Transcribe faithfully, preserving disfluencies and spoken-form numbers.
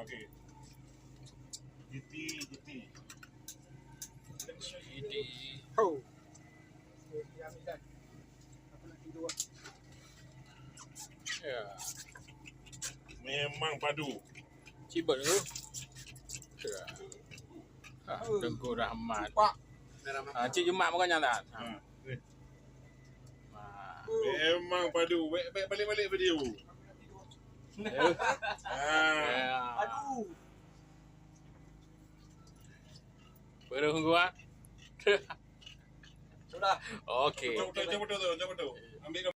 Okey. Jiti, jiti. Jiti. Oh. Ya. Memang padu. Cibet tu. Ya. Ah, Tengku Rahmat. Pak. Ah, Cik Jumat bukan nyan tak? Ha. Memang padu. Baik, baik, balik-balik video. Ya. Ha. Ya. Aduh. Perung kuat. Sudah. Okey. Betul, betul, betul, betul, betul. Ambil